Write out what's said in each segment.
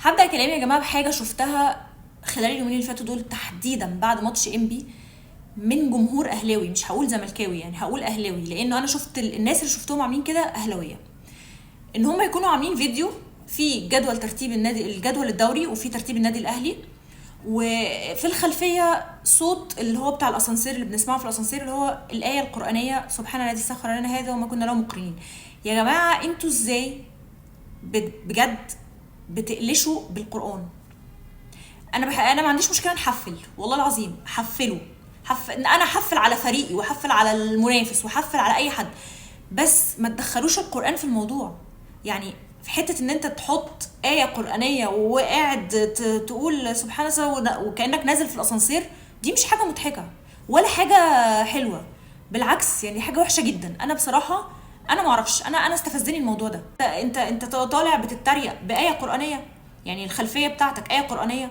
هبدا كلامي يا جماعة بحاجة شفتها خلال اليومين اللي فاتوا دول، تحديدا بعد ماتش انبي، من جمهور اهلاوي، مش هقول زملكاوي يعني، هقول اهلاوي، لانه انا شفت الناس اللي شفتهم عاملين كده اهلاويه، ان هم يكونوا عاملين فيديو في جدول ترتيب النادي، الجدول الدوري، وفي ترتيب النادي الاهلي، وفي الخلفية صوت اللي هو بتاع الاسانسير اللي بنسمعه في الاسانسير، اللي هو الايه القرانية سبحان الذي سخر لنا هذا وما كنا له مقرنين. يا جماعة انتوا ازاي بجد بتقلشوا بالقران؟ انا ما عنديش مشكلة نحفل، والله العظيم حفلوا، انا حفل على فريقي وحفل على المنافس وحفل على اي حد، بس ما تدخلوش القران في الموضوع. يعني في حتة ان انت تحط ايه قرانية وقاعد تقول سبحان الله وكانك نازل في الاسانسير، دي مش حاجة مضحكة ولا حاجة حلوة، بالعكس يعني حاجة وحشة جدا. انا بصراحة انا ما اعرفش، انا استفزني الموضوع ده. انت طالع بتتريق بايه قرانية، يعني الخلفية بتاعتك ايه قرانية.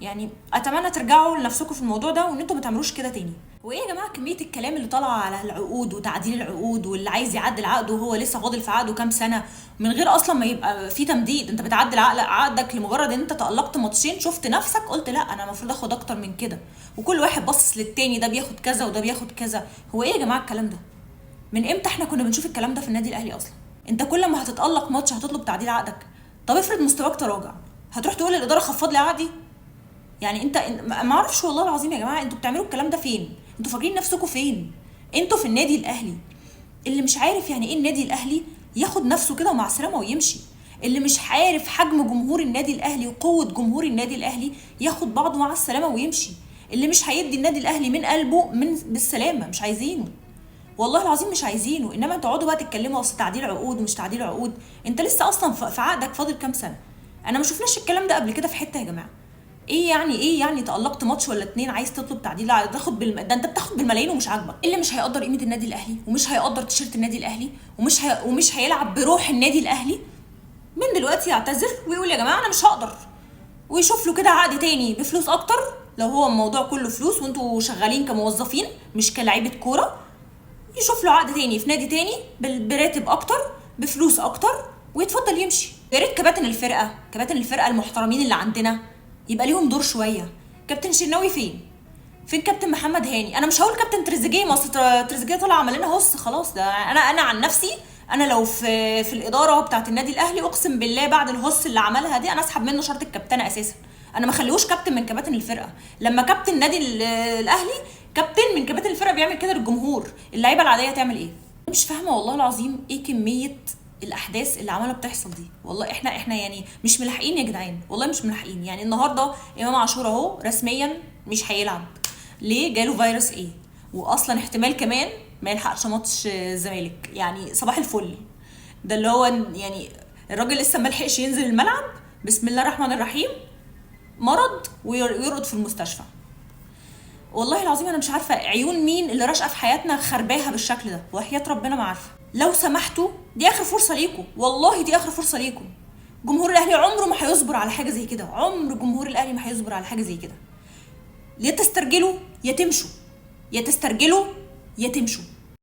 يعني اتمنى ترجعوا لنفسكم في الموضوع ده وان انتوا ما تعملوش كده تاني. وايه يا جماعة كمية الكلام اللي طالعه على العقود وتعديل العقود، واللي عايز يعدل عقده وهو لسه فاضل في عقده كام سنة من غير اصلا ما يبقى في تمديد. انت بتعدل عقدك لمجرد ان انت تألقت ماتشين، شفت نفسك قلت لا انا المفروض اخد اكتر من كده، وكل واحد باصص للتاني، ده بياخد كذا وده بياخد كذا. هو ايه يا جماعة الكلام ده؟ من امتى احنا كنا بنشوف الكلام ده في النادي الاهلي اصلا؟ انت كل ما هتتألق ماتش هتطلب تعديل عقدك؟ طب افرض مستواك تراجع، هتروح تقول للادارة خفض لي عقدي؟ يعني انت ما اعرفش والله العظيم يا جماعة انتوا بتعملوا الكلام ده فين؟ انتوا فاكرين نفسكم فين؟ انتوا في النادي الاهلي. اللي مش عارف يعني ايه النادي الاهلي ياخد نفسه كده ومع السلامة ويمشي. اللي مش عارف حجم جمهور النادي الاهلي وقوه جمهور النادي الاهلي ياخد بعضه مع السلامة ويمشي. اللي مش هيدي النادي الاهلي من قلبه من بالسلامة، مش عايزينه والله العظيم، مش عايزينه. انما تقعدوا بقى تتكلموا اصل تعديل عقود ومش تعديل عقود، انت لسه اصلا في عقدك فاضل كام سنة؟ انا ما شفناش الكلام ده قبل كده في حتة يا جماعة. ايه يعني، ايه يعني تألقت ماتش ولا اتنين عايز تطلب تعديل؟ تاخد ده انت بتاخد بالملايين ومش عاجبك. اللي مش هيقدر قيمة النادي الاهلي ومش هيقدر تيشيرت النادي الاهلي ومش هيلعب بروح النادي الاهلي، من دلوقتي يعتذر ويقول يا جماعة انا مش هقدر، ويشوف له كده عقد تاني بفلوس اكتر. لو هو الموضوع كله فلوس وانتوا شغالين كموظفين مش كلاعيبه كورة، يشوف له عقد تاني في نادي تاني براتب اكتر بفلوس اكتر ويتفضل يمشي. يا ريت كباتن الفرقة، كباتن الفرقة المحترمين اللي عندنا يبقى ليهم دور شوية. كابتن شناوي فين؟ فين كابتن محمد هاني؟ انا مش هقول كابتن تريزيجيه، ما اصل تريزيجيه طلع عمل لنا هص خلاص. ده انا عن نفسي، انا لو في الادارة بتاعه النادي الاهلي اقسم بالله بعد الهص اللي عملها دي انا اسحب منه شرط الكابتنه اساسا. انا ما خليهوش كابتن من كباتن الفرقة. لما كابتن النادي الاهلي كابتن من كباتن الفرقة بيعمل كده للجمهور، اللعيبة العادية تعمل ايه؟ مش فاهمه والله العظيم ايه كمية الاحداث اللي عماله بتحصل دي. والله احنا يعني مش ملاحقين يا جدعان، والله مش ملاحقين. يعني النهارده امام عاشور اهو رسميا مش هيلعب، ليه؟ جاله فيروس ايه، واصلا احتمال كمان ما يلحقش ماتش الزمالك. يعني صباح الفل، ده اللي هو يعني الراجل لسه ما لحقش ينزل الملعب، بسم الله الرحمن الرحيم مرض ويرقد في المستشفى. والله العظيم انا مش عارفه عيون مين اللي راشقه في حياتنا خرباها بالشكل ده، وحياه ربنا ما عارفه. لو سمحتوا دي اخر فرصة ليكم، والله دي اخر فرصة ليكم. جمهور الاهلي عمره ما هيصبر على حاجة زي كده، عمر جمهور الاهلي ما هيصبر على حاجة زي كده. يا تسترجلوا يا تمشوا، يا تسترجلوا يا تمشوا.